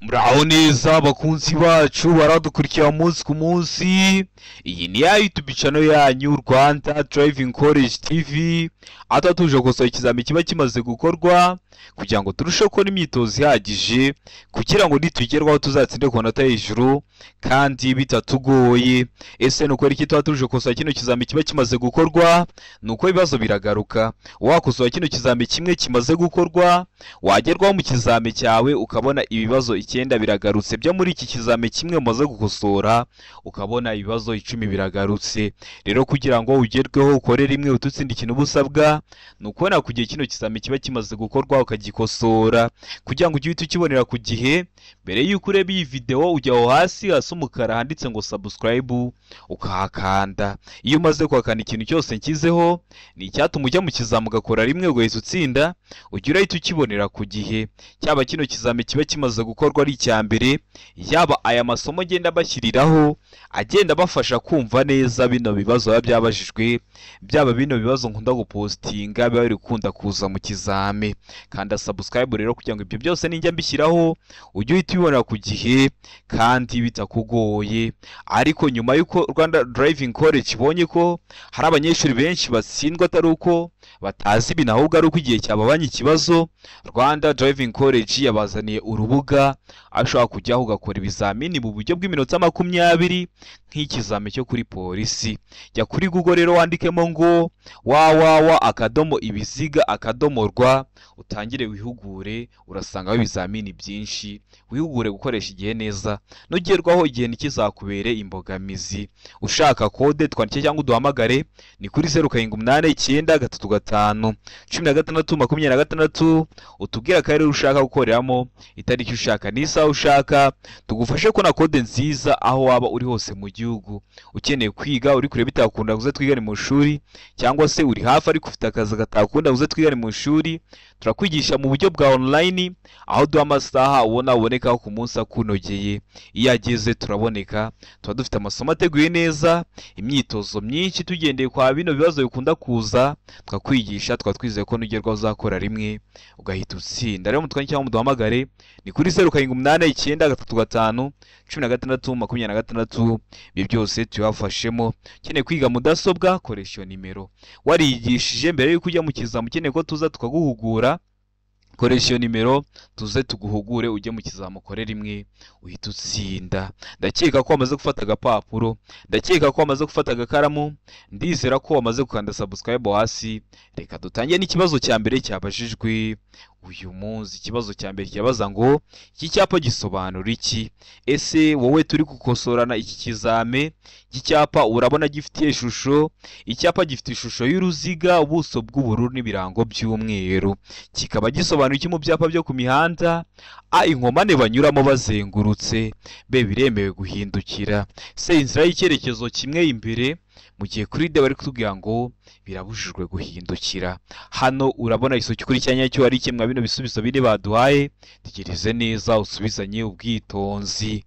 Muraho neza bakunzi bacu baradukurikira umunsi ku munsi. Iyi ni ya YouTube channel yanyu Rwanda Driving College TV, aho tuje gukosora ikizami kiba kimaze gukorwa kugira ngo turusheho gukora imyitozo ihagije kugira ngo nitugerwaho tuzatsinde ku manota hejuru kandi bitatugoye. Ese ni ukora iki tuba tuje gukosora kino kizami kiba kimaze gukorwa? Ni uko ibibazo biragaruka. Wakosora kino kizami kimwe kimaze gukorwa, wagerwaho mu kizami cyawe ukabona ibibazo 9 biragarutse byo muri iki kizami kimwe umaze gukosora, ukabona ibibazo 10 biragarutse. Rero kugira ngo ugerweho ukore rimwe ututsinda ikintu ubusabwa, ni ukubona ku gihe kino kizami kiba kimaze gukorwa ukagikosora kugira ngo ujye uhita ukibonera ku gihe. Mbere y'uko ureba iyi video ujya aho hasi hasa umukara handitse ngo subscribe ukahakanda. Iyo umaze kuhakanda ikintu cyose nshyizeho ni icyatuma ujya mu kizami ugakora rimwe ugahita utsinda, ujya urahita ukibonera ku gihe. Cyaba kino kizami kiba kimaze gukorwa ari icya mbere, yaba aya masomo agenda bashyiriraho agenda bafasha kumva neza bino bibazo biba byabajijwe, byaba bino bibazo nkunda gupostinga biba biri gukunda kuza mu kizami. Kanda subscribe rero kugira ngo ibyo byose ninjya mbishyiraho ujye uhita ubibona ku gihe kandi bitakugoye. Ariko nyuma y'uko Rwanda Driving College ibonye ko hari abanyeshuri benshi batsindwa atari uko batazi ibintu ahubwo ari uko igihe cyababanye ikibazo, Rwanda Driving College yabazaniye urubuga aho ushobora kujyaho ugakora ibizamini mu buryo bw'iminota 20 nk'ikizami cyo kuri polisi. Jya kuri Google rero wandikemo ngo www.ibiziga.rwa utangire wihugure, urasangaho ibizamini byinshi. Wihugure gukoresha igihe neza, nugerwaho igihe ntikizakubere imbogamizi. Ushaka kode twandike cyangwa uduhamagare ni kuri 0789 35 16 26, utubwire akarere ushaka gukoreramo, itariki ushaka n'isaha ushaka, tugufashe kubona kode nziza aho waba uri hose mu gihugu. Ukeneye kwiga uri kure bitakunda uze twigane mu ishuri, cyangwa se uri hafi ariko ufite akazi katakunda uze twigane mu ishuri, turakwigisha mu buryo bwa online aho duha amasaha ubona uboneka ku munsi akunogeye. Iyo ageze turaboneka, tuba dufite amasomo ateguye neza, imyitozo myinshi tugendeye kwa bino bibazo bikunda kuza, tukakwigisha tukaba twizeye ko nugerwaho uzakora rimwe ugahita utsinda. Rero mutwandike cyangwa muduhamagare ni kuri 0789 35 16 26. Ibyo byose tubafashemo. Ukeneye kwiga mudasobwa koresha iyo nimero. Warigishije mbere y'uko ujya mu kizami ukeneye ko tuza tukaguhugura, koresha iyo nimero tuze tuguhugure ujye mu kizami ukore rimwe uhita utsinda. Ndakeka ko wamaze gufata agapapuro, ndakeka ko wamaze gufata agakaramu, ndizera ko wamaze gukanda subscribe hasi. Reka dutangire n'ikibazo cya mbere cyabajijwe uyu munsi. Ikibazo cya mbere kirabaza ngo iki cyapa gisobanura iki? Ese wowe turi gukosorana iki kizame, iki cyapa urabona gifite ishusho? Icyapa gifite ishusho y'uruziga, ubuso bw'ubururu n'ibirango by'umweru. Kikaba gisobanura iki mu byapa byo ku mihanda? A, inkomane banyuramo bazengurutse. B, biremewe guhindukira. C, inzira y'icyerekezo kimwe imbere. Mu gihe kuri D bari kutubwira ngo birabujijwe guhindukira. Hano urabona isoki kuri cyanya cyo ari kimwe bino bisubizo bine baduhaye. Tegereze neza usubizanye ubwitonzi.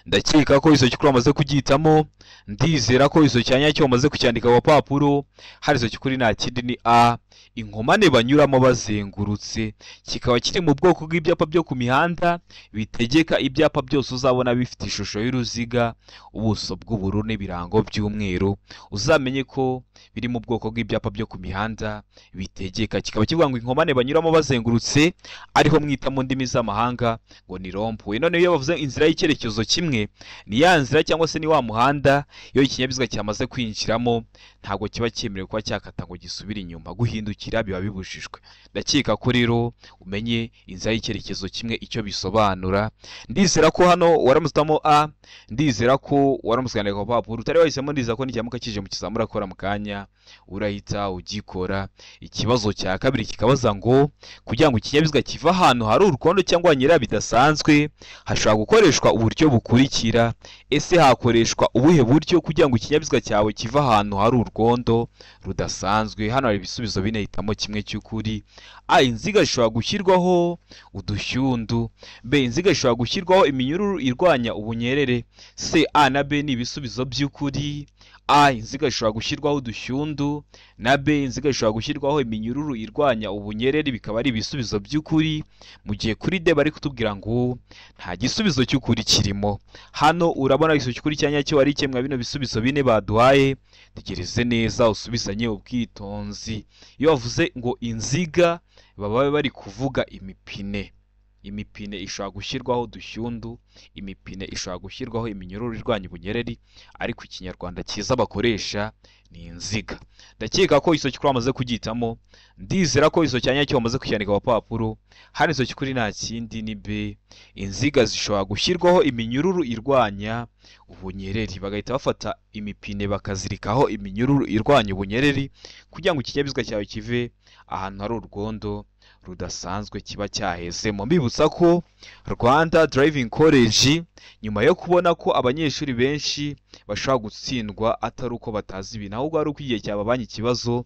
Ndakeka ko isoki kuri wamaze kugihitamo, ndizera ko isoki cyanya cyo wamaze kucyandika ku papuro. Hari isoki kuri nta kindi ni A, inkomane banyuramo bazengurutse. Kikaba kiri mu bwoko bw'ibyapa byo ku mihanda bitegeka ibyapa byose uzabona bifite ishusho y'uruziga, ubuso bw'ubururu n'ibirango by'umweru. Uzamenye ko biri mu bwoko bw'ibyapa byo ku mihanda bitegeka. Kikaba kivuga ngo inkomane banyuramo bazengurutse, ariho mwita mu ndimi z'amahanga ngo ni rond-point. None iyo bavuze inzira y'icyerekezo kimwe, ni ya nzira cyangwa se ni wa muhanda iyo ikinyabiziga cyamaze kwinjiramo ntabwo kiba cyemerewe kuba cyakata ngo gisubire inyuma, guhindukira biba bibujijwe. Ndakeka ko rero umenye inzira y'icyerekezo kimwe icyo bisobanura. Ndizera ko hano waramusitamo A, ndizera ko waramusitandika ku papuro utari wahisemo, ndizera ko nikiramuka kije mu kizami urakora mu kanya urahita ugikora. Ikibazo cya kabiri kikabaza ngo kugira ngo ikinyabiziga kiva ahantu hari urukondo cyangwa hanyerera bidasanzwe hashobora gukoreshwa uburyo bukurikira. Ese hakoreshwa ubuhe buryo kugira ngo ikinyabiziga cyawe kiva ahantu hari urwondo rudasanzwe? Hano hari ibisubizo bine, hitamo kimwe cy'ukuri. A, inziga zishobora gushyirwaho udushyundu. B, inziga zishobora gushyirwaho iminyururu irwanya ubunyerere. C, A na B ni ibisubizo by'ukuri. A, inziga zishobora gushyirwaho udushyundu, na B, inziga zishobora gushyirwaho iminyururu irwanya ubunyereri, bikaba ari ibisubizo by'ukuri, mu gihe kuri D bari kutubwira ngo nta gisubizo cy'ukuri kirimo. Hano urabona igisubizo cy'ukuri cya nyacyo ari kimwe bino bisubizo bine baduhaye. Tegereze neza usubizanye ubwitonzi. Iyo bavuze ngo inziga baba bari kuvuga imipine. Imipine ishobora gushyirwaho udushyundu, imipine ishobora gushyirwaho iminyururu irwanya ubunyereri, ariko ikinyarwanda cyiza bakoresha ni inziga. Ndakeka ko iso cy'ukuri wamaze kugitamo, ndizera ko iso cya nyacyo wamaze kucyandika ku papuro. Hano iso cy'ukuri nta kindi ni B, inziga zishobora gushyirwaho iminyururu irwanya ubunyereri, bagahita bafata imipine bakazirikaho iminyururu irwanya ubunyereri kugira ngo ikinyabiziga cyawe kive ahantu hari urwondo rudasanzwe kiba cyahezemo. Mbibutsa ko Rwanda Driving College, nyuma yo kubona ko abanyeshuri benshi bashobora gutsindwa atari uko batazi ibintu, ahubwo ari uko igihe cyababanye ikibazo,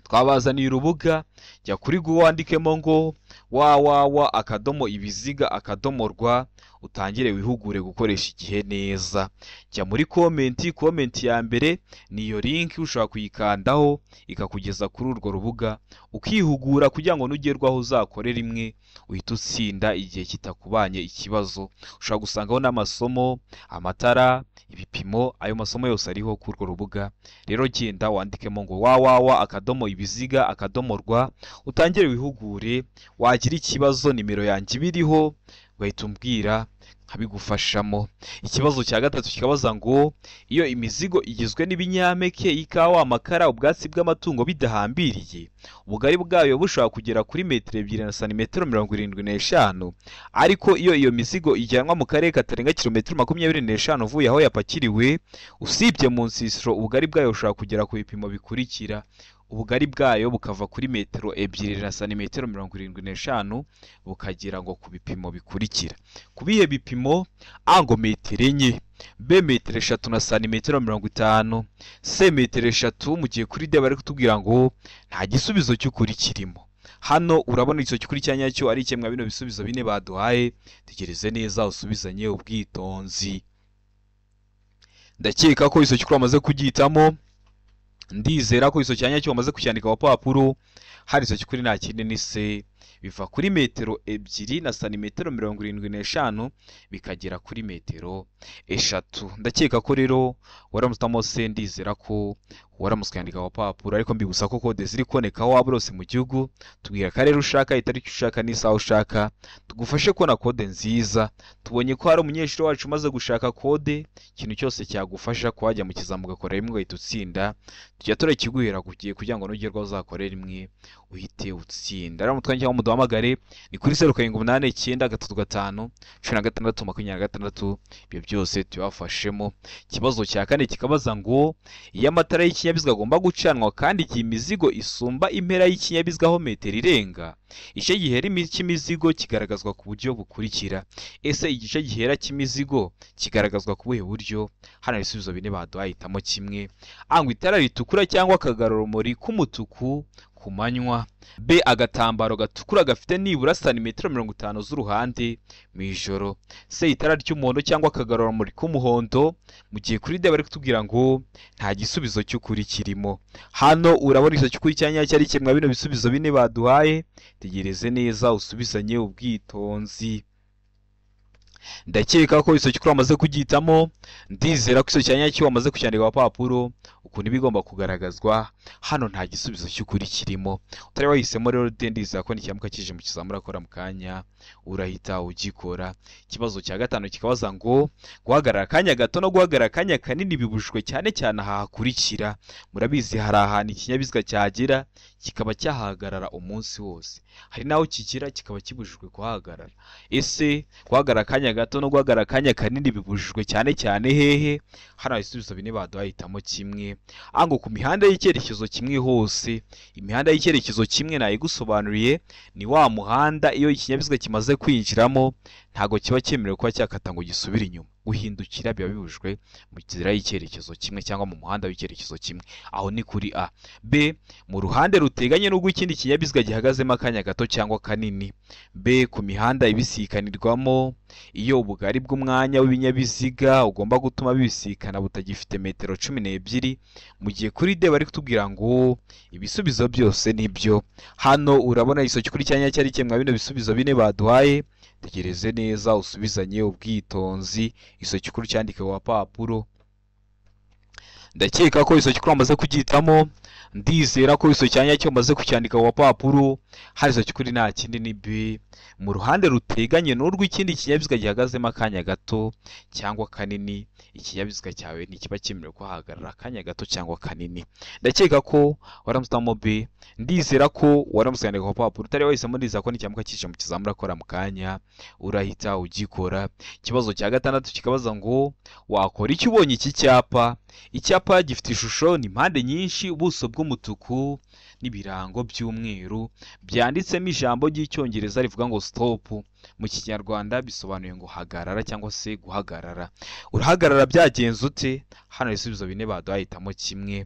twabazaniye urubuga. Jya kuri Google wandikemo ngo www.ibiziga.rwa, utangire wihugure gukoresha igihe neza. Jya muri comment, comment ya mbere niyo link, ushobora kuyikandaho ikakugeza kuri urwo rubuga ukihugura, kugira ngo nugerwaho uzakore rimwe uhite utsinda igihe kitakubanye ikibazo. Ushobora gusangaho n'amasomo, amatara, ibipimo, ayo masomo yose ariho kuri urwo rubuga. Rero genda wandikemo ngo www.ibiziga.rwa, utangire wihugure. Wagira ikibazo nimero yanjye ibiriho ugahita umbwira nkabigufashamo. Ikibazo cya gatatu kikabaza ngo iyo imizigo igizwe n'ibinyampeke, ikawa, amakara, ubwatsi bw'amatungo bidahambiriye, ubugari bwayo bushobora kugera kuri metero 2 na santimetero 75, ariko iyo iyo mizigo ijyanwa mu karere katarenga kilometero 25 uvuye aho yapakiriwe, usibye mu nsisiro, ubugari bwayo bushobora kugera ku bipimo bikurikira. Ubugari bwayo bukava kuri metero 2 na santimetero 75 bukagera ngo ku bipimo bikurikira. Ku bihe bipimo? A ngo metero 4, B metero 3 na santimetero 50, C metero 3, mu gihe kuri D bari kutubwira ngo nta gisubizo cy'ukuri kirimo. Hano urabona igisubizo cy'ukuri cya nyacyo ari kimwe bino bisubizo bine baduhaye. Tegereze neza usubizanye ubwitonzi. Ndakeka ko igisubizo cy'ukuri wamaze kugitamo, ndizera ko iso cya nyacyo wamaze kucyandika ku papuro. Hari iso cy'ukuri nta kindi ni C, biva kuri metero 2 na santimetero 75 bikagera kuri metero 3. Ndakeka ko rero waramutse C, ndizera ko waramutse kwandika ku papuro. Ariko mbibutsa ko kode ziri kuboneka aho waba hose mu gihugu. Tubwira akarere ushaka, itariki ushaka n'isaha ushaka, tugufashe kubona kode nziza. Tubonye ko hari umunyeshuri wacu umaze gushaka kode, ikintu cyose cyagufasha kuhajya mu kizamu ugakora rimwe ugahita utsinda, tujya turakiguhera kugira ngo nugerwaho uzakore rimwe uhite utsinda. Rero mutwange cyangwa muduhamagare ni kuri 0789 35 16 26, ibyo byose tubafashemo. Ikibazo cya kane kikabaza ngo iyo amatara y'ikinyabiziga agomba gucanwa kandi igihe imizigo isumba impera y'ikinyabiziga aho metero irenga, igice gihera cy'imizigo kigaragazwa ku buryo bukurikira. Ese igice gihera cy'imizigo kigaragazwa ku buhe buryo? Hano ibisubizo bine baduhaye, hitamo kimwe. A ngo itara ritukura cyangwa akagarurumuri k'umutuku ku manywa, B agatambaro gatukura gafite nibura santimetero 50 z'uruhande mu ijoro, C itara ry'umuhondo cyangwa akagarurumuri k'umuhondo, mu gihe kuri D bari kutubwira ngo nta gisubizo cy'ukuri kirimo. Hano urabona igisubizo cy'ukuri cya nyacyo ari kimwe bino bisubizo bine baduhaye. Tegereze neza usubizanye ubwitonzi. Ndakeka ko igisubizo cy'ukuri wamaze kugitamo, ndizera ko igisubizo cya nyacyo wamaze kucyandika ku papuro ukuntu bigomba kugaragazwa. Hano nta gisubizo cy'ukuri kirimo. Utari wahisemo rero D, ndizera ko nikiramuka kije mu kizamura akora mu kanya urahita ugikora. Ikibazo cya gatanu kikabaza ngo guhagarara akanya gato no guhagarara akanya kanini bibujijwe cyane cyane aha hakurikira. Murabizi hari ahantu ikinyabiziga cyagera kikaba cyahagarara umunsi wose, hari naho kigera kikaba kibujijwe kuhagarara. Ese guhagarara akanya gato no guhagarara akanya kanini bibujijwe cyane cyane hehe? Hano ibisubizo bine baduhaye, hitamo kimwe. A ngo ku mihanda y'icyerekezo kimwe hose. Imihanda y'icyerekezo kimwe nayigusobanuriye, ni wa muhanda iyo ikinyabiziga kimaze kwinjiramo ntago kiba cyemerewe kuba cyakata ngo gisubire inyuma. Guhindukira biba bibujijwe mu nzira y'icyerekezo kimwe cyangwa mu muhanda w'icyerekezo kimwe. Aho ni kuri A. B, mu ruhande ruteganye n'urw'ikindi kinyabiziga gihagazemo akanya gato cyangwa kanini. B, ku mihanda ibisikanirwamo iyo ubugari bw'umwanya w'ibinyabiziga ugomba gutuma bibisikana butagifite metero 12. Mu gihe kuri D bari kutubwira ngo ibisubizo byose nibyo. Hano urabona igisobanuro cy'ukuri cya nyacyo ari kimwe bino bisubizo bine baduhaye. Tegereze neza usubizanye ubwitonzi igisobanuro cy'ukuri cyandike ku papuro. Ndakeka ko igisobanuro cy'ukuri wamaze kugihitamo, ndizera ko igisobanuro cya nyacyo wamaze kucyandika ku papuro. Hari igisobanuro cy'ukuri nta kindi ni B, mu ruhande ruteganye n'urw'ikindi kinyabiziga gihagazemo akanya gato cyangwa kanini, ikinyabiziga cyawe ntikiba cyemerewe kuhahagarara akanya gato cyangwa kanini. Ndakeka ko waramutse B, ndizera ko waramutse wandika ku papuro. Utari wahisemo, ndizera ko nicyamuka kije mu kizamura akora mu kanya urahita ugikora. Ikibazo cya gatandatu kikabaza ngo wakora iki ubonye iki cyapa? Icyapa gifite ishusho ni impande nyinshi, ubuso bw'umutuku n'ibirango by'umweru, byanditsemo ijambo ry'Icyongereza rivuga ngo stop. Mu Kinyarwanda bisobanuye ngo hagarara cyangwa se guhagarara. Urahagarara byagenze ute? Hano ibisubizo bine baduhitamo kimwe.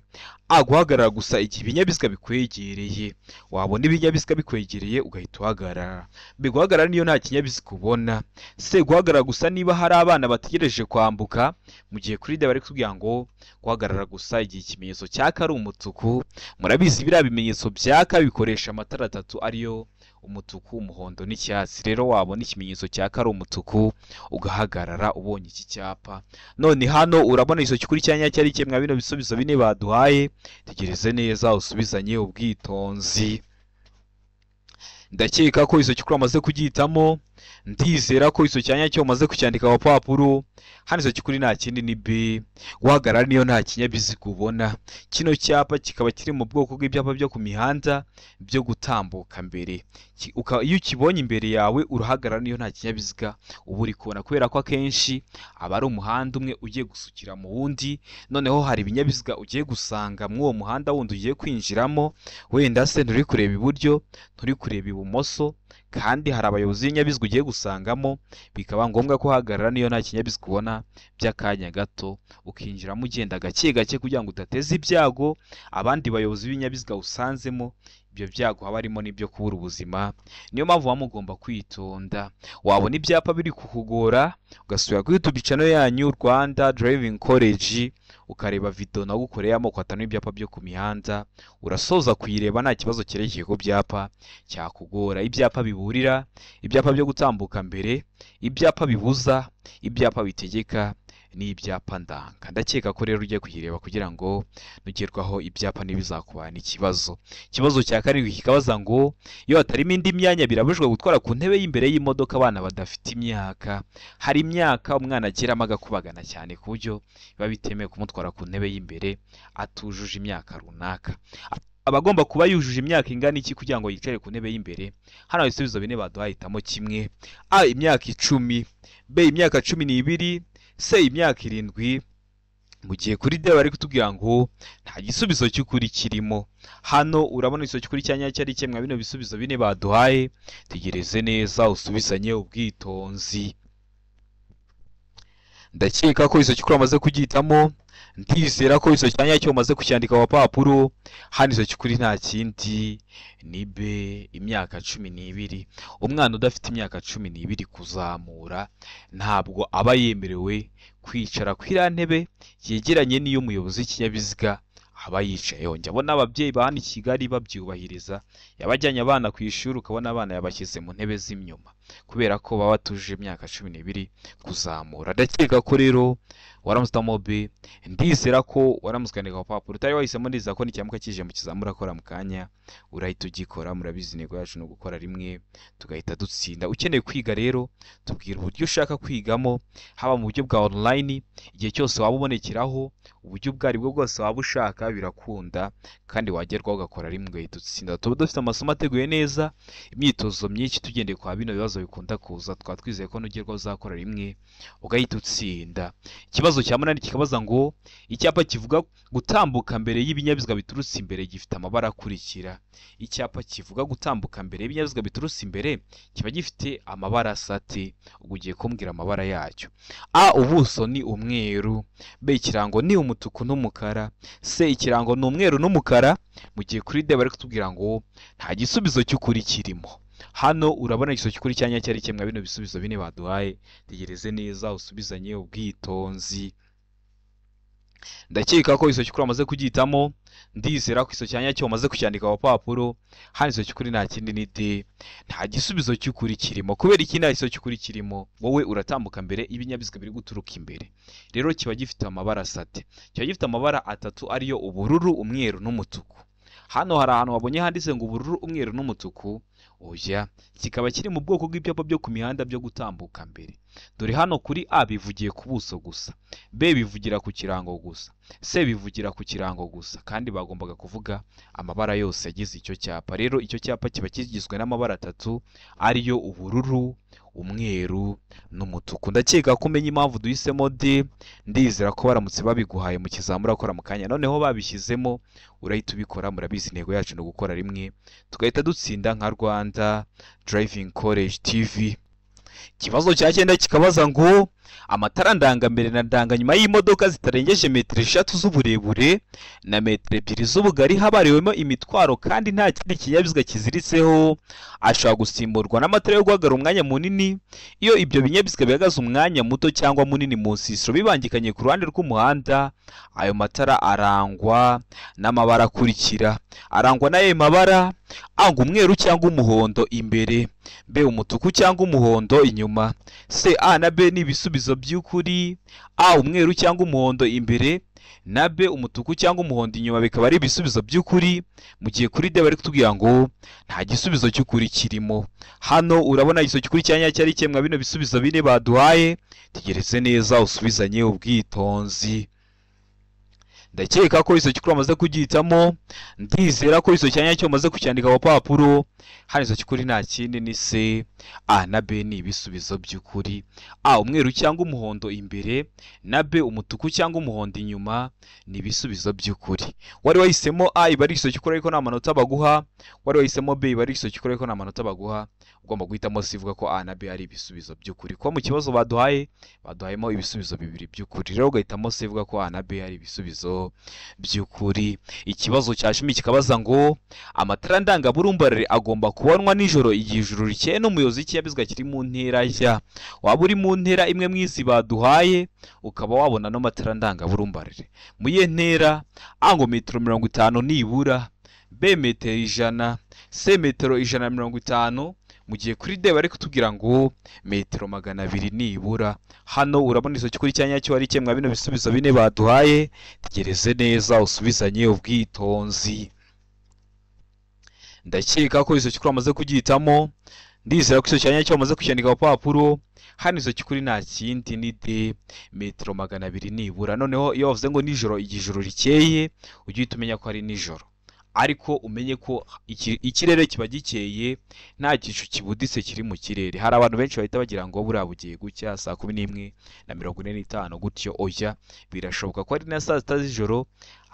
A, guhagarara gusa igihe ibinyabiziga bikwegereye. Wabona ibinyabiziga bikwegereye ugahita uhagarara. B, guhagarara niyo nta kinyabiziga ubona. C, guhagarara gusa niba hari abana bategereje kwambuka. Mu gihe kuri D bari kutubwira ngo guhagarara gusa igihe ikimenyetso cyaka ari umutuku. Murabizi biriya bimenyetso byaka bikoresha amatara atatu ariyo umutuku, umuhondo n'icyatsi. Rero wabona ikimenyetso cyaka ari umutuku ugahagarara ubonye iki cyapa. None hano urabona igisobanuro cy'ukuri cya nyacyo ari kimwe bino bisubizo bine baduhaye. Tegereze neza usubizanye ubwitonzi. Ndakeka ko igisobanuro cy'ukuri wamaze kugihitamo, ndizera ko igisobanuro cya nyacyo wamaze kucyandika ku papuro. Hano igisobanuro cy'ukuri nta kindi ni B, guhagarara niyo nta kinyabiziga ubona. Kino cyapa kikaba kiri mu bwoko bw'ibyapa byo ku mihanda byo gutambuka mbere. Iyo ukibonye imbere yawe urahagarara niyo nta kinyabiziga uba uri kubona, kubera ko akenshi aba ari umuhanda umwe ugiye gusukira mu wundi, noneho hari ibinyabiziga ugiye gusanga muri uwo muhanda wundi ugiye kwinjiramo, wenda se nturi kureba iburyo, nturi kureba ibumoso, kandi hari abayobozi b'ibinyabiziga ugiye gusangamo, bikaba ngombwa ko uhagarara niyo nta kinyabiziga ubona by'akanya gato, ukinjiramo ugenda gake gake kugira ngo udateza ibyago abandi bayobozi b'ibinyabiziga usanzemo. Ibyo byago haba harimo n'ibyo kubura ubuzima. Niyo mpamvu muba mugomba kwitonda. Wabona ibyapa biri kukugora ugasubira kuri YouTube channel yanyu Rwanda Driving College, ukareba video nagukoreye amoko atanu y'ibyapa byo ku mihanda, urasoza kuyireba nta kibazo cyerekeye ku byapa cyakugora. Ibyapa biburira, ibyapa byo gutambuka mbere, ibyapa bibuza, ibyapa bitegeka n'ibyapa ndanga. Ndakeka ko rero ugiye kuyireba kugira ngo nugerwaho ibyapa ntibizakubana ikibazo. Ikibazo cya karindwi kikabaza ngo iyo hatarimo indi myanya birabujijwe gutwara ku ntebe y'imbere y'imodoka abana badafite imyaka. Hari imyaka umwana ageramo agakubagana cyane ku buryo biba bitemewe kumutwara ku ntebe y'imbere atujuje imyaka runaka. Aba agomba kuba yujuje imyaka ingana iki kugira ngo yicare ku ntebe y'imbere? Hano ibisubizo bine baduhitamo kimwe. A, imyaka 10, B, imyaka 12, C, imyaka 7. Mu gihe kuri D bari kutubwira ngo nta gisubizo cy'ukuri kirimo. Hano urabona igisobanuro cy'ukuri cya nyacyo ari kimwe bino bisubizo bine baduhaye. Tegereze neza usubizanye ubwitonzi. Ndakeka ko igisobanuro cy'ukuri wamaze kugihitamo, ndizera ko igisobanuro cya nyacyo wamaze kucyandika ku papuro. Hano igisobanuro cy'ukuri nta kindi ni B, imyaka 12. Umwana udafite imyaka 12 kuzamura ntabwo aba yemerewe kwicara ku iriya ntebe yegeranye n'iy'umuyobozi w'ikinyabiziga aba yicayeho. Njya abona ababyeyi ba hano i Kigali babyubahiriza, yabajyanye abana ku ishuri ukabona abana yabashyize mu ntebe z'inyuma kubera ko baba batujuje imyaka 12 kuzamura. Ndakeka ko rero waramutse B, ndizera ko waramutse ukandika ku papuro. Utari wahisemo, ndizera ko nicyamuka kije mu kizamura akora mu kanya urahita ugikora. Murabizi intego yacu ni ugukora rimwe tugahita dutsinda. Ukeneye kwiga rero tubwira uburyo ushaka kwigamo, haba mu buryo bwa online, igihe cyose waba ubonekeraho Uburyo ubwo aribwo bwose waba ushaka birakunda, kandi wagerwaho ugakora rimwe ugahita utsinda. Tuba dufite amasomo ateguye neza, imyitozo myinshi tugendeye kwa bino bibazo bikunda kuza, twaba twizeye ko nugerwaho uzakora rimwe ugahita utsinda. Ikibazo cya 8 kikabaza ngo icyapa kivuga gutambuka mbere y'ibinyabiziga biturutse imbere gifite amabara akurikira. Icyapa kivuga gutambuka mbere y'ibinyabiziga biturutse imbere kiba gifite amabara asate. Ubwo ugiye kumbwira amabara yacyo. A, ubuso ni umweru. B, ikirango ni umutuku n'umukara. C, ikirango ni umweru n'umukara. Mu gihe kuri D bari kutubwira ngo nta gisubizo cy'ukuri kirimo. Hano urabona igisubizo cy'ukuri cya nyacyo ari kimwe bino bisubizo bine baduhaye. Tegereze neza usubizanye ubwitonzi. Ndakeka ko igisubizo cy'ukuri wamaze kugihitamo, ndizera ko igisubizo cya nyacyo wamaze kucyandika ku papuro. Hano igisubizo cy'ukuri nta kindi ni D, nta gisubizo cy'ukuri kirimo. Kubera iki nta gisubizo cy'ukuri kirimo? Wowe uratambuka mbere y'ibinyabiziga biri guturuka imbere. Rero kiba gifite amabara asate, kiba gifite amabara atatu ariyo ubururu, umweru n'umutuku. Hano hari ahantu wabonye handitse ngo ubururu, umweru n'umutuku. Oya, kikaba kiri mu bwoko bw'ibyapa byo ku mihanda byo gutambuka mbere. Dore hano kuri A bivugiye ku buso gusa, B bivugira ku kirango gusa, C bivugira ku kirango gusa, kandi bagombaga kuvuga amabara yose agize icyo cyapa. Rero icyo cyapa kiba kigizwe n'amabara atatu ariyo ubururu, umweru n'umutuku. Ndakeka ko umenya impamvu duhisemo D. Ndizera ko baramutse babiguhaye mu kizamura urakora mu kanya, noneho babishyizemo urahita ubikora. Murabizi intego yacu ni ugukora rimwe tugahita dutsinda nka Rwanda Driving College TV. Ikibazo cya 9 kikabaza ngo amatara ndangambere na ndanganyuma y'imodoka zitarengeje metero 3 z'uburebure na metero 2 z'ubugari habariwemo imitwaro kandi nta kindi kinyabiziga kiziritseho, ashobora gusimburwa n'amatara yo guhagarara umwanya munini iyo ibyo binyabiziga bihagaze umwanya muto cyangwa munini mu nsisiro bibangikanye ku ruhande rw'umuhanda. Ayo matara arangwa n'amabara akurikira. Arangwa n'ayo mabara: A, umweru cyangwa umuhondo imbere, B, umutuku cyangwa umuhondo inyuma, C, A na B ni ibisubizo by'ukuri. A, umweru cyangwa umuhondo imbere na B, umutuku cyangwa umuhondo inyuma bikaba ari ibisubizo by'ukuri. Mu gihe kuri D bari kutubwira ngo nta gisubizo cy'ukuri kirimo. Hano urabona igisubizo cy'ukuri cya nyacyo ari kimwe bino bisubizo bine baduhaye. Tegereze neza usubizanye ubwitonzi. Ndakeka ko igisubizo cy'ukuri wamaze kugihitamo, ndizera ko igisubizo cya nyacyo wamaze kucyandika ku papuro. Hano igisubizo cy'ukuri nta kindi ni C, A na B ni ibisubizo by'ukuri. A, umweru cyangwa umuhondo imbere na B, umutuku cyangwa umuhondo inyuma ni ibisubizo by'ukuri. Wari wahisemo A iba ari igisubizo cy'ukuri ariko nta manota baguha, wari wahisemo B iba ari igisubizo cy'ukuri ariko nta manota baguha. Ugomba guhitamo C ivuga ko A na B ari ibisubizo by'ukuri. Kuko mu kibazo baduhaye, baduhayemo ibisubizo bibiri by'ukuri. Rero ugahitamo C ivuga ko A na B ari ibisubizo by'ukuri. Ikibazo cya 10 kikabaza ngo amatara ndangaburumbarare agomba kubonwa nijoro igihe ijuru rikeye n'umuyobozi w'ikinyabiziga kiri mu ntera ya. Waba uri mu ntera imwe mu izi baduhaye ukaba wabona no matara ndangaburumbarare. Mu iye ntera: A, ngo metero 50 nibura, B, metero 100, C, metero 150. Mu gihe kuri D bari kutubwira ngo metero 200 nibura. Hano urabona igisubizo cy'ukuri cya nyacyo ari kimwe bino bisubizo bine baduhaye. Tegereze neza usubizanye ubwitonzi. Ndakeka ko igisubizo cy'ukuri wamaze kugihitamo, ndizera ko igisubizo cya nyacyo wamaze kucyandika ku papuro. Hano igisubizo cy'ukuri nta kindi ni D, metero 200 nibura. Noneho iyo bavuze ngo nijoro igihe ijuru rikeye, ujye uhita umenya ko ari nijoro, ariko umenye ko ikirere kiba gikeye nta gicu kibuditse kiri mu kirere. Hari abantu benshi bahita bagira ngo buriya bugiye gucya saa 11:45 gutyo. Oya, birashoboka ko ari na saa 6 z'ijoro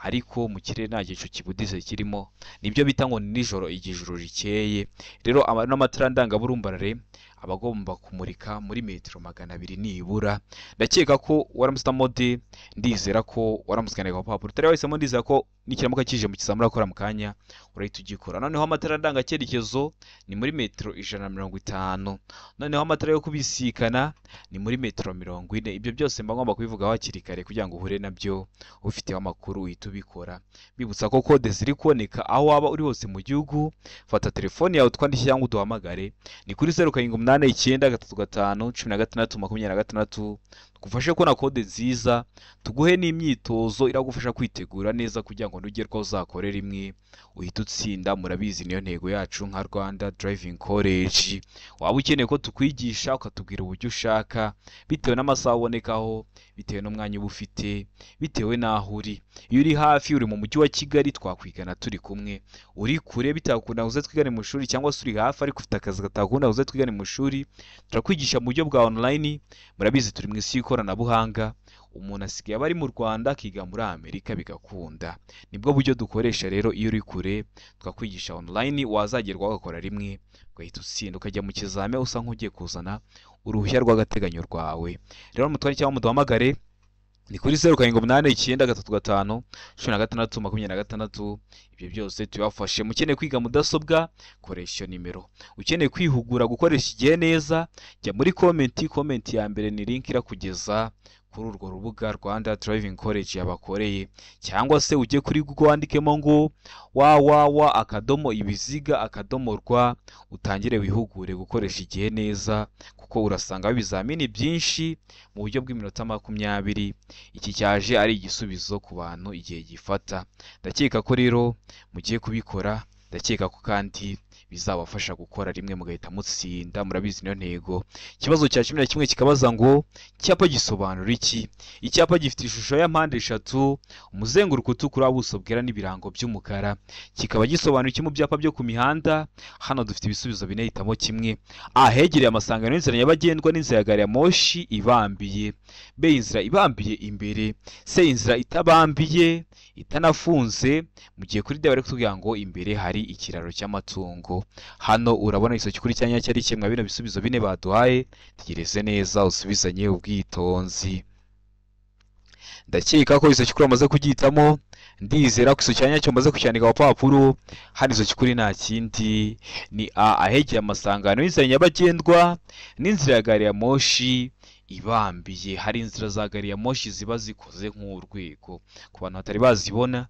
ariko mu kirere nta gicu kibuditse kirimo. Nibyo bita ngo ni nijoro igihe ijuru rikeye. Rero n'amatara ndangaburumbarare aba agomba kumurika muri metero 200 nibura. Ndakeka ko waramusitamo D, ndizera ko waramusikaniye ku papuro. Utari wahisemo, ndizera ko nikiramuka kije mu kizamura akora mu kanya urahita ugikora. Noneho amatara ndangacyerekezo ni muri metero 150. Noneho amatara yo kubisikana ni muri metero 40. Ibyo byose mba ngomba kubivugaho hakiri kare kugira ngo uhure nabyo ufiteho amakuru uhite ubikora. Bibutsa ko kode ziri kuboneka aho waba uri hose mu gihugu. Fata telefone yawe utwandike cyangwa uduhamagare, ni kuri 0789 35 16 26. Tugufashe kubona kode nziza, tuguhe n'imyitozo iragufasha kwitegura neza kugira ngo nugerwaho uzakore rimwe uhite utsinda. Murabizi niyo ntego yacu nka Rwanda Driving College. Waba ukeneye ko tukwigisha ukatubwira uburyo ushaka bitewe n'amasaha ubonekaho, bitewe n'umwanya uba ufite, bitewe n'aho uri. Iyo uri hafi, uri mu mujyi wa Kigali, twakwigana turi kumwe. Uri kure bitakunda uze twigane mu ishuri, cyangwa se uri hafi ariko ufite akazi katakunda uze twigane mu ishuri, turakwigisha mu buryo bwa online. Murabizi turi mu isi y'ikoranabuhanga, umuntu asigaye aba ari mu Rwanda akiga muri Amerika bigakunda. Nibwo buryo dukoresha rero, iyo uri kure twakwigisha online, wazagerwaho ugakora rimwe ugahita utsinda, ukajya mu kizame usa nk'ugiye kuzana uruhushya rw'agateganyo rwawe. Rero mutware cyangwa muduhamagare ni kuri 078935 16 26. Ibyo byose tubafashe. Mukeneye kwiga mudasobwa, koresha iyo nimero. Ukeneye kwihugura gukoresha igihe neza, jya muri comment, comment ya mbere ni link irakugeza kuri urwo rubuga Rwanda Driving College yabakoreye, cyangwa se ujye kuri Google wandikemo ngo www.ibiziga.rwa, utangire wihugure gukoresha igihe neza, kuko urasanga ibizamini byinshi mu buryo bw'iminota 20. Iki cyaje ari igisubizo ku bantu igihe gifata. Ndakeka ko rero mugiye kubikora, ndakeka ko kandi bizabafasha gukora rimwe mugahita mutsinda. Murabizi niyo ntego. Ikibazo cya 11 kikabaza ngo icyapa gisobanura iki? Icyapa gifite ishusho ya mpande eshatu, umuzenguruko utukura, ubuso bwera n'ibirango by'umukara, kikaba gisobanura iki mu byapa byo ku mihanda? Hano dufite ibisubizo bine, hitamo kimwe. A, hegereye amasangano y'inzira nyabagendwa n'inzira ya gari ya moshi ibambiye. B, inzira ibambiye imbere. C, inzira itabambiye itanafunze. Mu gihe kuri D bari kutubwira ngo imbere hari ikiraro cy'amatungo. Hano urabona igisobanuro cy'ukuri cya nyacyo ari kimwe bino bisubizo bine baduhaye. Tegereze neza usubizanye ubwitonzi. Ndakeka ko igisobanuro cy'ukuri wamaze kugihitamo, ndizera ko igisobanuro cya nyacyo umaze kucyandika ku papuro. Hano igisobanuro cy'ukuri nta kindi ni A, ahegeye amasangano y'inzira nyabagendwa n'inzira ya gari ya moshi ibambiye. Hari inzira za gari ya moshi ziba zikoze nk'urwego, ku bantu batari bazibona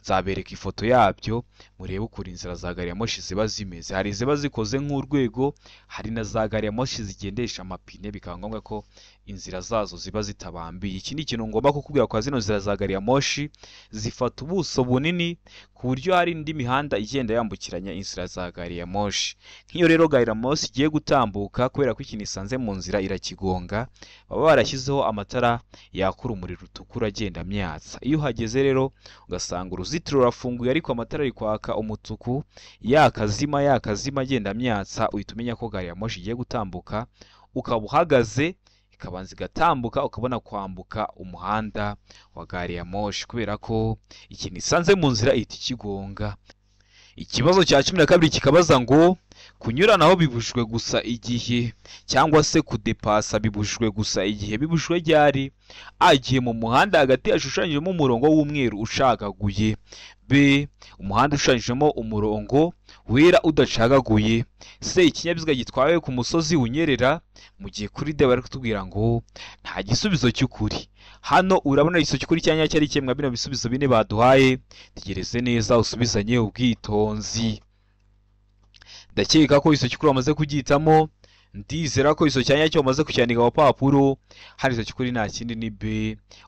nzabereka ifoto yabyo murebe ukuntu inzira za gari ya moshi ziba zimeze. Hari iziba zikoze nk'urwego, hari na za gari ya moshi zigendesha amapine, bikaba ngombwa ko inzira zazo ziba zitabambiye. Iki ni ikintu ngomba kukubwira kwa zino nzira za gari ya moshi, zifata ubuso bunini ku buryo hari indi mihanda igenda yambukiranya inzira za gari ya moshi. Nk'iyo rero gari ya moshi igiye gutambuka, kubera ko ikintu isanze mu nzira irakigonga, baba barashyizeho amatara yaka urumuri rutukura agenda amyatsa. Iyo uhageze rero ugasanga uruzitiro rurafunguye ariko amatara ari kwaka umutuku, yakazima yakazima agenda amyatsa, uhita umenya ko gari ya moshi igiye gutambuka, ukaba uhagaze ikabanza igatambuka ukabona kwambuka umuhanda wa gari ya moshi, kubera ko ikintu isanze mu nzira ihita ikigonga. Ikibazo cya 12 kikabaza ngo kunyuranaho bibujijwe gusa igihe, cyangwa se kudepasa bibujijwe gusa igihe. Bibujijwe ryari? A, igihe mu muhanda hagati hashushanyijemo umurongo w'umweru ucagaguye. B, umuhanda ushushanyijemo umurongo wera udacagaguye. C, ikinyabiziga gitwawe ku musozi unyerera. Mu gihe kuri D bari kutubwira ngo nta gisubizo cy'ukuri. Hano urabona igisubizo cy'ukuri cya nyacyo ari kimwe bino bisubizo bine baduhaye. Tegereze neza usubizanye ubwitonzi. Ndakeka ko igisubizo cy'ukuri wamaze kugihitamo, ndizera ko igisubizo cya nyacyo wamaze kucyandika ku papuro. Hano igisubizo cy'ukuri nta kindi ni B,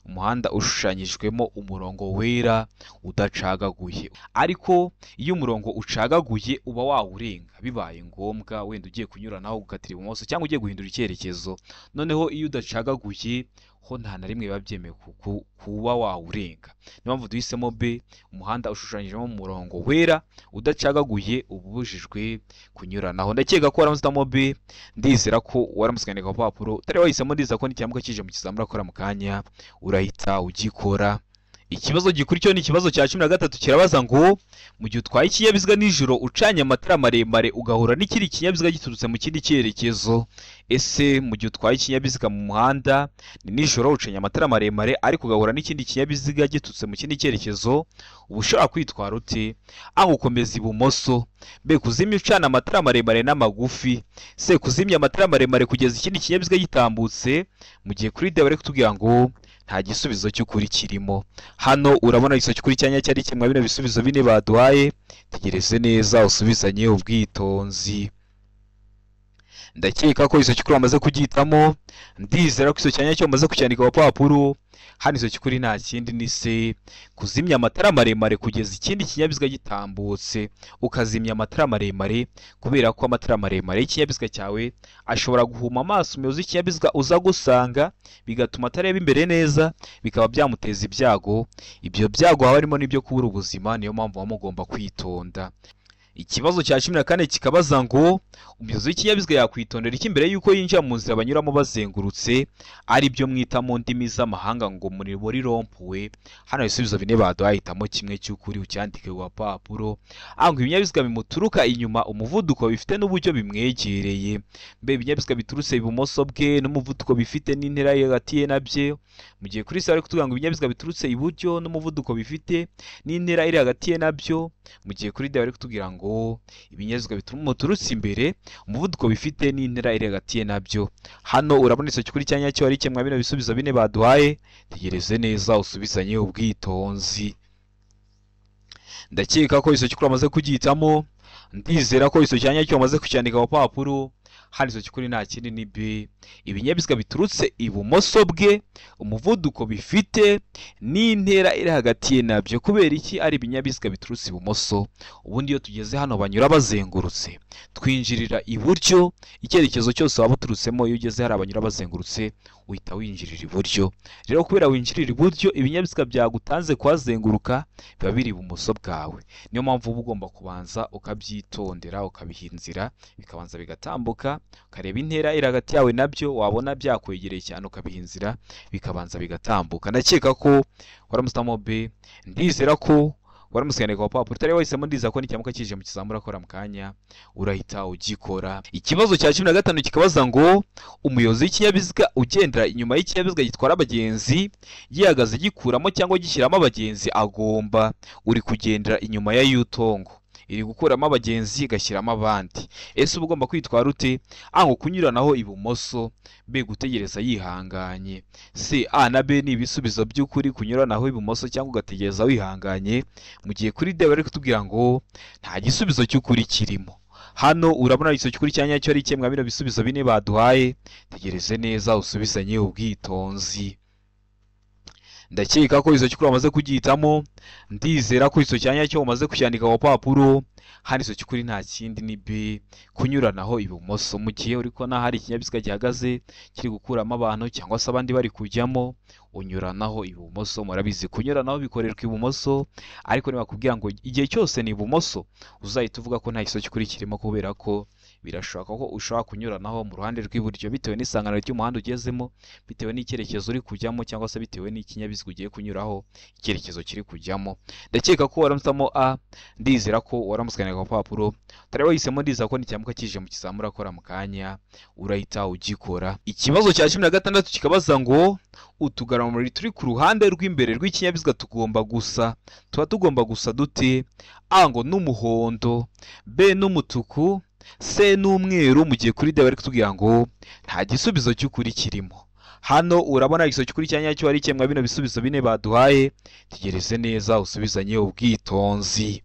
umuhanda ushushanyijwemo umurongo wera udacagaguye. Ariko iyo umurongo ucagaguye uba wawurenga bibaye ngombwa, wenda ugiye kunyuranaho gukatira ibumoso cyangwa ugiye guhindura icyerekezo. Noneho iyo udacagaguye ho nta na rimwe biba byemewe kuba wawurenga. Niyo mpamvu duhisemo B, umuhanda ushushanyijemo umurongo wera udacagaguye ubujijwe kunyuranaho. Ndakeka ko waramutse uhitamo B, ndizera ko waramutse ukandika ku papuro. Utari wahisemo, ndizera ko n'icyambuka kije mu kizamura akora mu kanya urahita ugikora. Ikibazo gikurikiyeho ni ikibazo cya 13 kirabaza ngo mu gihe utwaye ikinyabiziga nijoro ucanye amatara maremare ugahura n'ikindi kinyabiziga giturutse mu kindi cyerekezo. Ese mu gihe utwaye ikinyabiziga mu muhanda ni nijoro ucanye amatara maremare ariko ugahura n'ikindi kinyabiziga giturutse mu kindi cyerekezo, uba ushobora kwitwara ute? A, gukomeza ibumoso. B, kuzimya ucana amatara maremare n'amagufi. C, kuzimya amatara maremare kugeza ikindi kinyabiziga gitambutse. Mu gihe kuri D bari kutubwira ngo nta gisubizo cy'ukuri kirimo. Hano urabona igisubizo cy'ukuri cya nyacyo ari kimwe bino bisubizo bine baduhaye. Tegereze neza usubizanye ubwitonzi. Ndakeka ko iso cy'ukuri wamaze kugihitamo, ndizera ko iso cya nyacyo wamaze kucyandika ku papuro. Hano iso cy'ukuri nta kindi ni se kuzimya amatara maremare kugeza ikindi kinyabiziga gitambutse. Ukazimya amatara maremare kubera ko amatara maremare y'ikinyabiziga cyawe ashobora guhuma amaso umuyobozi w'ikinyabiziga uza gusanga, bigatuma atareba imbere neza, bikaba byamuteza ibyago. Ibyo byago haba harimo n'ibyo kubura ubuzima, niyo mpamvu muba mugomba kwitonda. Ikibazo cya 14 kikabaza ngo umuyobozi w'ikinyabiziga yakwitondera iki mbere y'uko yinjira mu nzira banyuramo bazengurutse, ari byo mwita mu ndimi z'amahanga ngo muri rompuwe. Hano ibisubizo bine baduhaye, hitamo kimwe cy'ukuri ucyandike ku gapapuro. Ngo ibinyabiziga bimuturuka inyuma umuvuduko bifite n'uburyo bimwegereye. Mbe ibinyabiziga biturutse ibumoso bwe n'umuvuduko bifite n'intera hagati ye na bye, mu gihe kuri sare kutugira ngo ibinyabiziga biturutse iburyo n'umuvuduko bifite n'intera iri hagati ye nabyo, mu gihe kuri D bari kutubwira ngo ibinyabiziga biturutse imbere umuvuduko bifite n'intera iri hagati ye nabyo. Hano urabona iso cy'ukuri cya nyacyo ari kimwe bino bisubizo bine baduhaye. Tegereze neza usubizanye ubwitonzi. Ndakeka ko iso cy'ukuri wamaze kugihitamo, ndizera ko iso cya nyacyo wamaze kucyandika ku papuro. Hano iso cy'ukuri nta kindi ni B, ibinyabiziga biturutse ibumoso bwe umuvuduko bifite n'intera iri hagati ye nabyo. Kubera iki ari ibinyabiziga biturutse ibumoso? Ubundi iyo tugeze hano banyura bazengurutse, twinjirira iburyo. Icyerekezo cyose waba uturutsemo, iyo ugeze hari abanyura bazengurutse uhita winjirira iburyo. Rero kubera winjirira iburyo, ibinyabiziga byagutanze kuhazenguruka biba biri ibumoso bwawe. Niyo mpamvu uba ugomba kubanza ukabyitondera, ukabiha inzira, bikabanza bigatambuka, ukareba intera iri hagati yawe nabyo, wabona byakwegereye cyane ukabiha inzira bikabanza bigatambuka. Ndakeka ko waramusitamo B, ndizera ko waramusiganiye ku papuro. Utari wahisemo, ndizera ko nicyamuka kije mu kizamura akora mu kanya urahita ugikora. Ikibazo cya 15 kikabaza ngo umuyobozi w'ikinyabiziga ugendera inyuma y'ikinyabiziga gitwara abagenzi gihagaze gikuramo cyangwa gishyiramo abagenzi agomba. Uri kugendera inyuma ya yutongo iri gukuramo abagenzi igashyiramo abandi, ese uba ugomba kwitwara ute? A ngo kunyuranaho ibumoso, B gutegereza yihanganye, C A na B ni ibisubizo by'ukuri, kunyuranaho ibumoso cyangwa ugategereza wihanganye, mu gihe kuri D bari kutubwira ngo nta gisubizo cy'ukuri kirimo. Hano urabona igiso cy'ukuri cya nyacyo ari kimwe bino bisubizo bine baduhaye. Tegereze neza usubizanye ubwitonzi. Ndakeka ko iso cy'ukuri wamaze kugihitamo, ndizera ko iso cya nyacyo umaze kucyandika ku papuro. Hano iso cy'ukuri nta kindi ni B, kunyuranaho ibumoso. Mu gihe uri kubona hari ikinyabiziga gihagaze kiri gukuramo abantu cyangwa se abandi bari kujyamo, unyuranaho ibumoso. Murabizi kunyuranaho bikorerwa ibumoso, ariko nibakubwira ngo igihe cyose ni ibumoso, uzahita uvuga ko nta giso cy'ukuri kirimo, kubera ko birashoboka ko ushobora kunyuranaho mu ruhande rw'iburyo bitewe n'isangano ry'umuhanda ugezemo, bitewe n'icyerekezo uri kujyamo, cyangwa se bitewe n'ikinyabiziga ugiye kunyuraho icyerekezo kiri kujyamo. Ndakeka ko waramusamo A, ndizera ko waramusiganiye ku papuro. Utari wahisemo, ndizera ko nicyamuka kije mu kizamura akora mu kanya urahita ugikora. Ikibazo cya 16 kikabaza ngo utugaramuriri turi ku ruhande rw'imbere rw'ikinyabiziga tugomba gusa, tuba tugomba gusa dute? A ngo n'umuhondo, B n'umutuku, C n'umweru, mu gihe kuri D bari kutubwira ngo nta gisubizo cy'ukuri kirimo. Hano urabona igiso cy'ukuri cya nyacyo ari kimwe bino bisubizo bine baduhaye. Tegereze neza usubizanye ubwitonzi.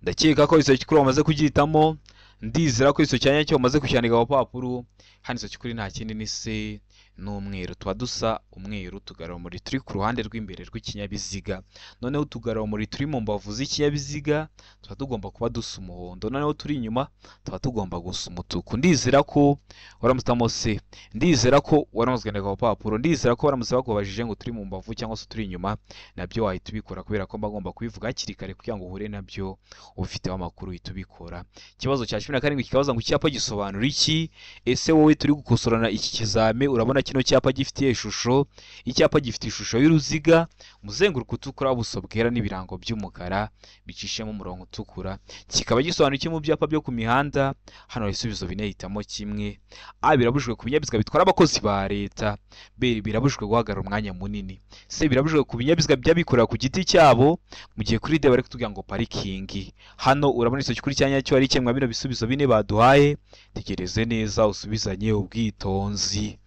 Ndakeka ko iso cy'ukuri wamaze kugihitamo, ndizera ko iso cya nyacyo wamaze kucyandika ku papuro. Hano iso cy'ukuri nta kindi ni C n'umweru, tuba dusa umweru utugaramuriri turi ku ruhande rw'imbere rw'ikinyabiziga. Noneho utugaramuriri turi mu mbavu z'ikinyabiziga tuba tugomba kuba dusa umuhondo, noneho turi inyuma tuba tugomba gusa umutuku. Ndizera ko waramusitamo C, ndizera ko waramusiganiye ku papuro, ndizera ko baramutse bakubajije ngo turi mu mbavu cyangwa se turi inyuma, nabyo wahita ubikora, kubera ko mba ngomba kubivuga hakiri kare kugira ngo uhure nabyo ubifiteho amakuru uhita ubikora. Ikibazo cya 17 kikabaza ngo icyapa gisobanura iki? Ese wowe turi gukosorana iki kizame urabona kino cyapa gifite ishusho? Icyapa gifite ishusho y'uruziga, umuzenguruko utukura, ubuso bwera n'ibirango by'umukara bicishemo umurongo utukura. Kikaba gisobanura iki mu byapa byo ku mihanda? Hano ibisubizo bine, hitamo kimwe. A birabujijwe ku binyabiziga bitwara abakozi ba leta, B birabujijwe guhagarara umwanya munini, C birabujijwe ku binyabiziga by'abikorera ku giti cyabo, mu gihe kuri D bari kutubwira ngo parikingi. Hano urabona iso cy'ukuri cya nyacyo ari kimwe bino bisubizo bine baduhaye. Tegereze neza usubizanye ubwitonzi.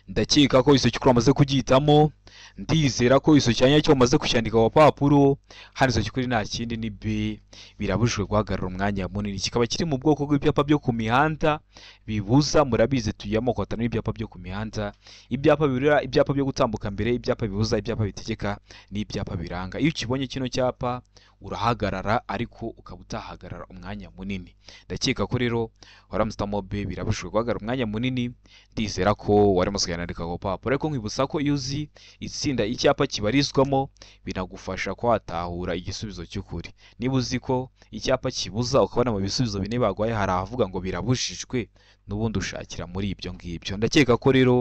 Ndakeka ko iso cy'ukuri wamaze kugihitamo, Ndizera ko iso cyanya cyo umaze kucyandika ku papuro. Hano iso cy'ukuri nta kindi ni B, birabujijwe guhagarara umwanya munini. Kikaba kiri mu bwoko bw'ibyapa byo ku mihanda bibuza. Murabizi tugiye amoko atanu y'ibyapa byo ku mihanda: ibyapa biburira, ibyapa byo gutambuka mbere, ibyapa bibuza, ibyapa bitegeka n'ibyapa biranga. Iyo ukibonye kino cyapa urahagarara, ariko ukaba utahagarara umwanya munini. Ndakeka ko rero waramusitamo B, birabujijwe guhagarara umwanya munini. Ndizera ko waramaze kuyandika ku papuro, ariko nkwibutsa ko iyo uzi itsinda icyapa kibarizwamo binagufasha kwatahura igisubizo cy'ukuri. Niba uzi ko icyapa kibuza, ukabona mu bisubizo bine bagwaye hari ahavuga ngo birabujijwe, n'ubundi ushakira muri ibyo ngibyo. Ndakeka ko rero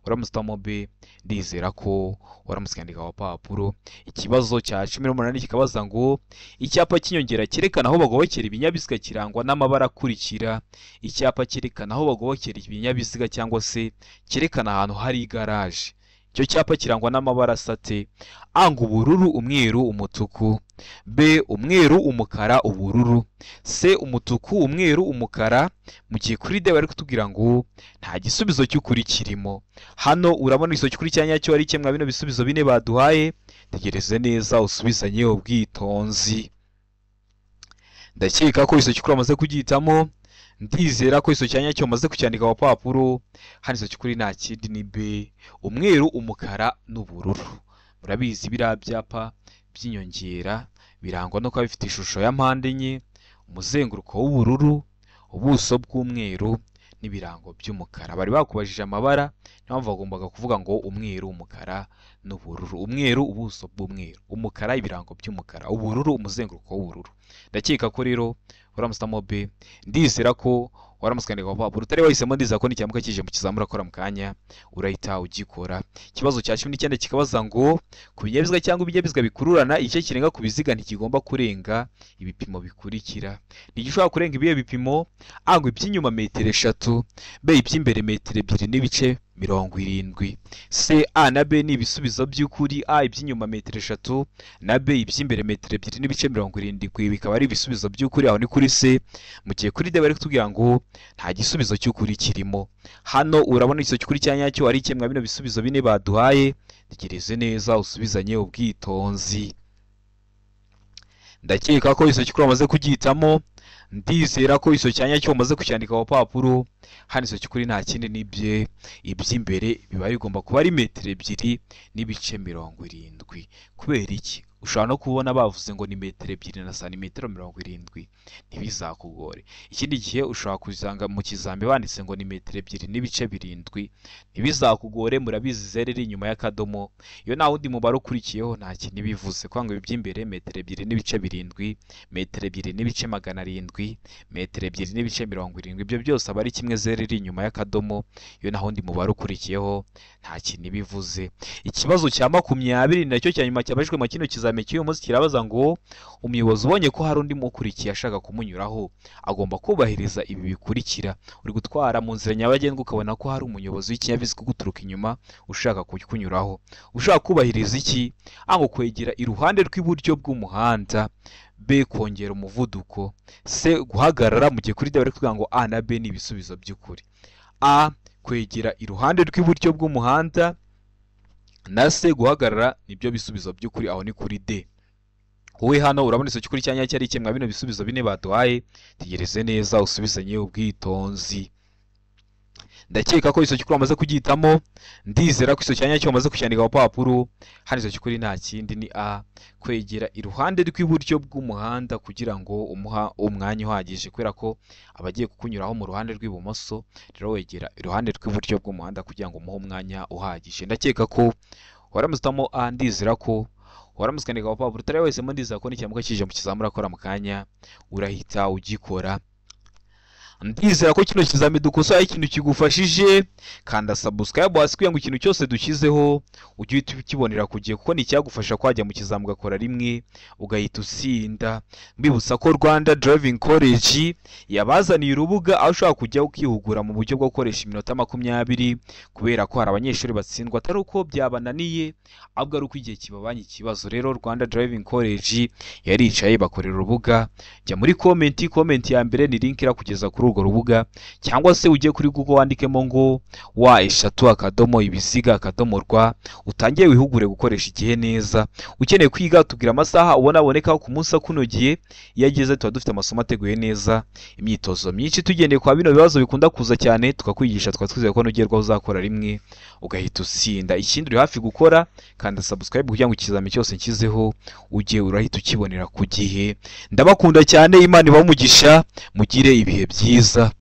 waramusitamo B, ndizera ko waramutse ukandika ku papuro. Ikibazo cya 18 kikabaza ngo icyapa cy'inyongera cyerekana aho bagobokera ibinyabiziga kirangwa n'amabara akurikira. Icyapa cyerekana aho bagobokera ibinyabiziga cyangwa se cyerekana ahantu hari igaraje, icyo cyapa kirangwa n'amabara asate: A ngo ubururu, umweru, umutuku; B umweru, umukara, ubururu; C umutuku, umweru, umukara. Mu gihe kuri D bari kutubwira ngo nta gisubizo cy'ukuri kirimo. Hano urabona igisubizo cy'ukuri cya nyacyo ari kimwe bino bisubizo bine baduhaye. Tegereze neza usubizanye ubwitonzi. Ndakeka ko igisubizo cy'ukuri wamaze kugihitamo. Ndizera ko igisubizo cya nyacyo wamaze kucyandika ku papuro. Hano igisubizo cy'ukuri nta kindi ni B, umweru, umukara n'ubururu. Murabizi biriya byapa by'inyongera birangwa no kuba bifite ishusho ya mpande enye, umuzenguruko w'ubururu, ubuso bw'umweru n'ibirango by'umukara. Bari bakubajije amabara, niyo mpamvu bagombaga kuvuga ngo umweru, umukara n'ubururu. Umweru, ubuso bw'umweru, umukara, ibirango by'umukara, ubururu, umuzenguruko w'ubururu. Ndakeka ko rero uramusitamo B. Ndizera ko waramutse ukandika ku papuro. Utari wahisemo, ndizera ko nicyamuka kije mu kizamura akora mu kanya urahita ugikora. Ikibazo cya 19 kikabaza ngo ku binyabiziga cyangwa ibinyabiziga bikururana, igice kirenga ku biziga ntikigomba kurenga ibipimo bikurikira. Ntigishobora kurenga ibihe bipimo: A ngo iby'inyuma metero 3, B iby'imbere metero 2.70, C A na B ni ibisubizo by'ukuri. A iby'inyuma metero 3 na B iby'imbere metero 2.70 bikaba ari ibisubizo by'ukuri, aho ni kuri C. Mu gihe kuri D bari kutubwira ngo nta gisubizo cy'ukuri kirimo. Hano urabona igisubizo cy'ukuri cya nyacyo ari kimwe bino bisubizo bine baduhaye. Tegereze neza usubizanye ubwitonzi. Ndakeka ko igisubizo cy'ukuri wamaze kugihitamo. Ndizera ko igisubizo cya nyacyo wamaze kucyandika ku papuro. Hano igisubizo cy'ukuri nta kindi ni B, iby'imbere biba bigomba kuba ari metero 2.70. Kubera iki? Ushobora no kubona bavuze ngo ni metero 2 na santimetero 70, ntibizakugore. Ikindi gihe ushobora kuzanga mu kizambi banditse ngo ni metero 2.7, ntibizakugore. Murabizi zero iri inyuma y'akadomo, iyo nta wundi mubare ukurikiyeho nta kintu bivuze. Kuvuga ngo iby'imbere metero 2.7, metero 2.700, metero 2.70, ibyo byose aba ari kimwe, zero iri inyuma y'akadomo, iyo nta wundi mubare ukurikiyeho nta kintu bivuze. Ikibazo cya 20 nacyo cya nyuma cyabajijwe mu kino kizami cy'uyu munsi kirabaza ngo umuyobozi ubonye ko hari undi mukurikiye ashaka kumunyuraho agomba kubahiriza ibi bikurikira. Uri gutwara mu nzira nyabagendwa ukabona ko hari umuyobozi w'ikinyabiziga uguturuka inyuma ushaka kukunyuraho, ushaka kubahiriza iki? A ngo kwegera iruhande rw'iburyo bw'umuhanda, B kongera umuvuduko, C guhagarara. Mu gihe kuri D bari kuvuga ngo A na B ni ibisubizo by'ukuri. A kwegera iruhande rw'iburyo bw'umuhanda na C guhagarara nibyo bisubizo by'ukuri, aho ni kuri D. Wowe hano urabona igisubizo cy'ukuri cya nyacyo ari kimwe bino bisubizo bine baduhaye. Tegereze neza usubizanye ubwitonzi. Ndakeka ko igisubizo cy'ukuri wamaze kugihitamo. Ndizera ko igisubizo cya nyacyo wamaze kucyandika ku papuro. Hano igisubizo cy'ukuri nta kindi ni A, kwegera iruhande rw'iburyo bw'umuhanda kugira ngo umuha umwanya uhagije, kubera ko abagiye kukunyuraho mu ruhande rw'ibumoso, rero wegera iruhande rw'iburyo bw'umuhanda kugira ngo umuhe umwanya uhagije. Ndakeka ko waramutse A, ndizera ko waramutse ukandika ku papuro. Utari wahisemo, ndizera ko nicyamuka kije mu kizamura akora mu kanya urahita ugikora. Ndizera ko kino kizami dukosoye ikintu kigufashije. Kanda subscribe hasi kugira ngo ikintu cyose dushyizeho ujye uhita ukibonera ku gihe, kuko ni icyagufasha kwajya mu kizami ugakora rimwe ugahita utsinda. Mbibutsa ko Rwanda Driving College yabazaniye urubuga aho ushobora kujya ukihugura mu buryo bwo gukoresha iminota 20, kubera ko hari abanyeshuri batsindwa atari uko byabananiye, ahubwo ari uko igihe kibabanye ikibazo. Rero Rwanda Driving College yaricaye bakorera urubuga. Jya muri comment, comment ya mbere ni link irakugeza kuri kuri urwo rubuga, cyangwa se ujye kuri Google wandikemo ngo w3.ibiziga.rwa, utangire wihugure gukoresha igihe neza. Ukeneye kwiga tubwira amasaha ubona aboneka ku munsi akunogiye, iyo ageze tuba dufite amasomo ateguye neza, imyitozo myinshi tugendeye kwa bino bibazo bikunda kuza cyane, tukakwigisha, tukaba twizeye ko nugerwaho uzakora rimwe ugahita utsinda. Ikindi uri hafi gukora, kanda subscribe kugira ngo ikizami cyose nshyizeho ujye urahita ukibonera ku gihe. Ndabakunda cyane, Imana ibahe umugisha, mugire ibihe byiza.